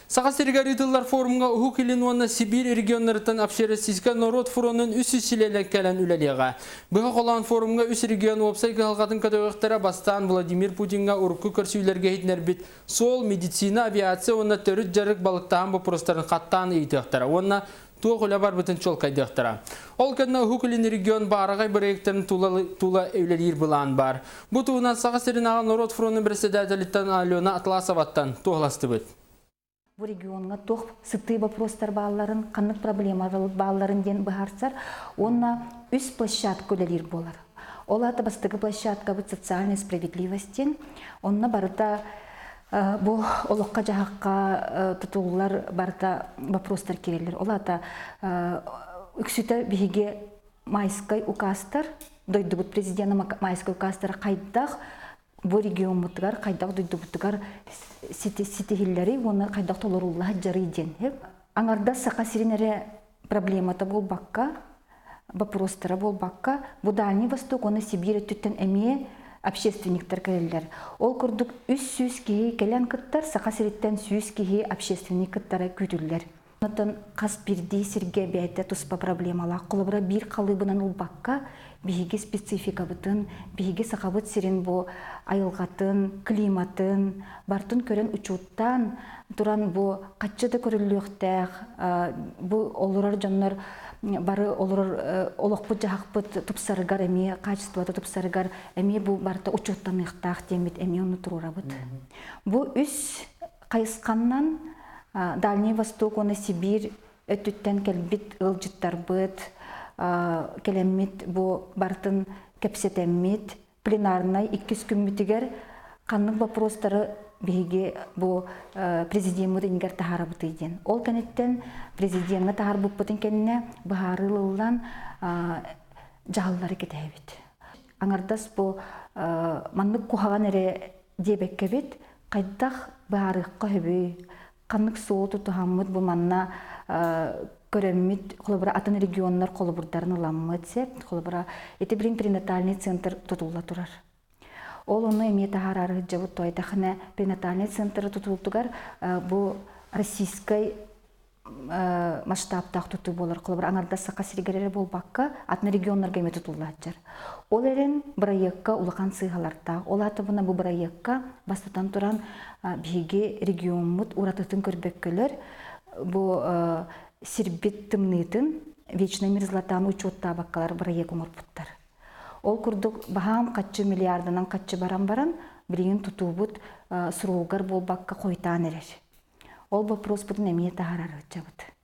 Саха сиригэр ыытыллар форумҥа Уһук Илин уонна Сибиир регионнарыттан Общероссийскай норуот фронун 300 чилиэнэ кэлэн үлэлиэҕэ. Быһа холоон форумҥа үс регион уопсай кыһалҕатын көтөҕүөхтэрэ бастаан Владимир Путиҥҥа урукку көрсүүлэргэ иһитиннэрбит суол, медицина, авиация уонна төрүт дьарык балыктааһын боппуруостарын хаттаан ыйытыахтара уонна туох үлэ барбытын чуолкайдыахтара. Ол кэннэ Уһук Илин регион баараҕай бырайыактарын тула, тула үлэлиир былаан баар. Бу туһунан Саха сиринээҕи норуот фронун председателиттэн Алена Атласоваттан туоһуластыбыт. Бу региоҥҥа туох сытыы боппуруостар баалларын, ханнык проблемалар баалларын диэн быһаарсар уонна үс площадка үлэлиир буолар. Ол аата бастакы площадкабыт социальной справедливости. Онно барыта бу олоххо-дьаһахха тутуллар барыта вопростар киирэллэр. Ол аата үксүтэ биһиги майскай указтар, дойдубут президена майскай указтара хайдах бу региоммутугар хайдах дойдубутугар ситиһиллэрий уонна хайдах толорулла сылдьарый диэн. Аҥардас Саха сирин эрэ проблемата буолбакка, боппуруостара буолбакка, бу Дальний Восток уонна Сибиир өттүттэн эмиэ общественниктар кэлэллэр. Ол курдук 300 киһи кэлэн кыттар, Саха сириттэн 100 киһи общественник кыттара күүтүллэр. Онтон хас биирдии сиргэ бэйэтэ туспа проблемалаах. Холобура, биир халыыбынан ылбакка, биһиги спецификабытын, биһиги Сахабыт сирин бу айылҕатын, климатын барытын көрөн учуоттаан туран бу хаччы да көрүллүөхтээх, бу олорор дьоннор бары олорор олохпут-дьаһахпыт тупсарыгар эмиэ, качествота тупсарыгар эмиэ бу барыта учуоттаныахтаах диэммит эмиэ ону туруорабыт. Бу үс хайысханнан Дальний Восток уонна Сибиир өттүттэн кэлбит ыалдьыттарбыт кэлэммит бу барытын кэпсэтэммит пленарнай иккис күммүтүгэр ханнык боппуруостары биһиги бу президеммит иннигэр таһаарабытый диэн. Ол кэнниттэн президеҥҥэ таһаарбыппытын кэннэ быһаарыы ылыллан дьаһаллары кэтэһэбит. Аҥардас бу маннык куһаҕан эрэ диэбэккэбит хайдах быһаарыахха сөбүй, ханнык суолу тутуһаммыт бу манна көрөммүт, холобура атын регионнар холобурдарын ыламмыт сеп, холобура ити билин перинатальный центр тутулла турар. Ол ону эмиэ таһаарары сылдьабыт тоойдахына перинатальный центры тутултугар бу российскай масштабтаах тутуу буолар. Холобур, аҥардас Саха сиригэр эрэ буолбакка, атын регионнарга эмиэ тутуллааччар. Ол эрэн бырайыакка улахан сыыһалардаах. Ол аата бу бырайыакка бастатан туран биһиги региоммут уратытын көрбөккөлөр бу сирбит тымныытын вечная мерзлотаны учуоттаабаккалар бырайыак оҥорбуттар. Ол курдук баһаам хаччы миллиарданан хаччы баран баран билигин тутуубут срогар буолбакка хойутаан эрэр. Ол боппуруоспутун эмиэ таһаарар ыччабыт.